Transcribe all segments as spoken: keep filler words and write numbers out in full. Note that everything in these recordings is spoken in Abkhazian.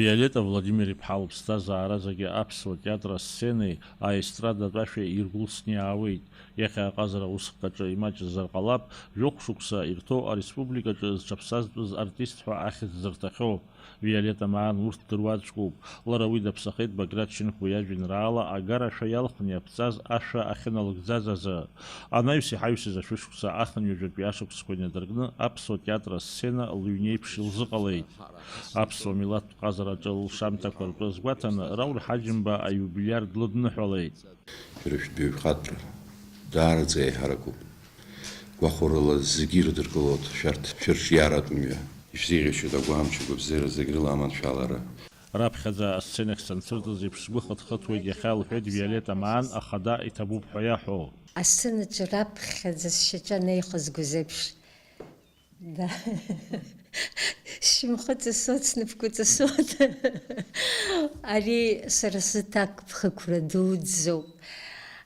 Виолетта Владимир-иԥҳа лыԥсҭазаара зегьы аԥсуа театр асценеи аестрадатә ашәеи иргәылсны иаауеит. Иахьа аҟазара аусхкаҿы имаҷызар ҟалап, жәохә шықәса ирҭоу ареспубликаҿы зҽаԥсазтәыз артист ҳәа ахьӡ зырҭахьоу. Виолетта Маан урҭ ддыруаӡәкуп. Лара уи даԥсахеит Баграт Шьынқәба иажәеинраала агарашәа иалхны иаԥҵаз ашәа ахьыналыгӡаз азы. Анаҩс иҳаҩсыз ашәышықәса ахынҩажәатәи ашықәсқәа инадыркны аԥсуа театр асцена лыҩнеиԥш илзыҟалеит. Аԥсуа милаҭтә ҟазараҿы лшамҭақәа ртәы азгәаҭаны, Рауль Ҳаџьымба аиубилиар длыдныҳәалеит. Шәара шәтәыҩхатәра даараӡа еиҳаракуп. Гәахәарыла зегьы ирыдыркылоит шәарҭ шәырҿиаратә мҩа. Ишәзеиӷьасшьоит агәамч, агәабзиара зегь рыла аманшәалара. Раԥхьаӡа асценахь санцәырҵыз еиԥш сгәы хыҭхыҭуеит иахьа, лҳәеит Виолетта Маан ахада иҭабуп ҳәа иаҳәо. Асценаҿы раԥхьаӡа сшьаҿа анеихызгоз еиԥш. Да. Сшьамхы ҵысуеит, снапқәа ҵысуеит. Ари сара сзы ҭакԥхықәра дуӡӡоуп.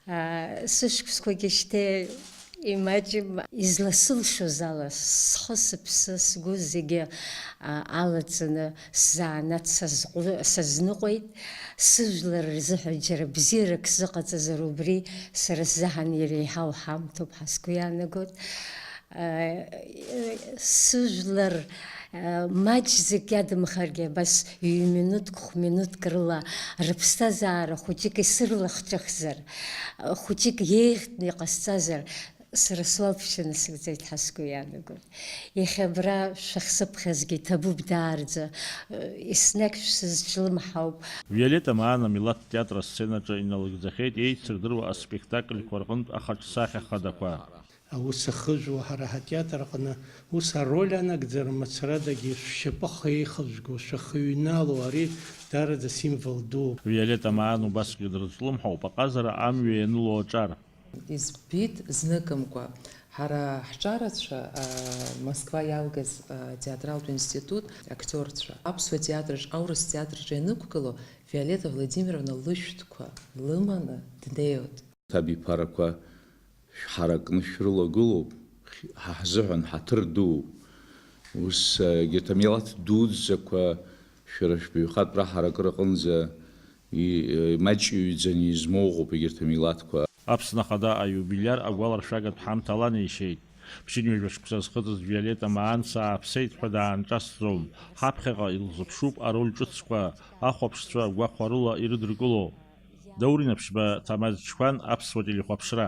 А, сышықәсқәагьы шьҭа имаҷым, изласылшоз ала, схы, сыԥсы, сгәы зегьы, а, алаҵаны сзанааҭ сазҟәы-, сазныҟәеит. Сыжәлар рзыҳәа џьара бзиарак сзыҟаҵазар, убри сара сзаҳан иреиҳау ҳамҭоуп ҳәа сгәы иаанагоит. Сыжәлар, маҷӡак иадамхаргьы, абас ҩ-минуҭк, хә-минуҭк рыла рыԥсҭазаара хәыҷык исырлахҿыхзар, хәыҷык еиӷьтәны иҟасҵазар, сара суалԥшьа насыгӡеит ҳәа сгәы иаанагоит. Иахьа абра шәахьсыԥхьазгьы иҭабуп даараӡа, еснагь шәсызҿлымҳауп. Виолетта Маан амилаҭтә театр асценаҿы иналыгӡахьеит еицырдыруа аспектакльқәа рҟынтә ахаҿсахьа хадақәа. Аус ахыжәуа ҳара ҳатеатр аҟны ус ароль анагӡара мацарадагьы шәшьапы ахеихажәго, шәахьыҩнало, ари даараӡа символ дууп. Виолетта Маан убасгьы дрызҿлымҳауп аҟазара амҩа ианыло аҿар. Избеит зныкымкәа. Ҳара ҳҿарацәа, а, Москва иалгаз, а, театралтә институт актиорцәа, аԥсуа театраҿ, аурыс театраҿ ианықәгыло, Виолетта Владимировна лышәҭқәа лыманы днеиуеит. Абиԥарақәа шәҳаракны шәрылагылоуп, ҳа ҳзыҳәан ҳаҭыр дууп. Ус, егьырҭ амилаҭ дуӡӡақәа шәара шәбаҩхатәра ҳаракы рҟынӡа и-, имаҷыҩӡаны измоуӷуп егьырҭ амилаҭқәа. Аԥсны Ахада аиубилиар агәаларшәагатә ҳамҭала нишеит. Ԥшьынҩажәа шықәса зхыҵыз Виолетта Маан сааԥсеит ҳәа даанҿасӡом. Ҳаԥхьаҟа илзыԥшуп ароль ҿыцқәа, ахәаԥшцәа гәахәарыла ирыдыркыло. Даур Инаԥшьба, Ҭамаз Чқәан, Аԥсуа телехәаԥшра.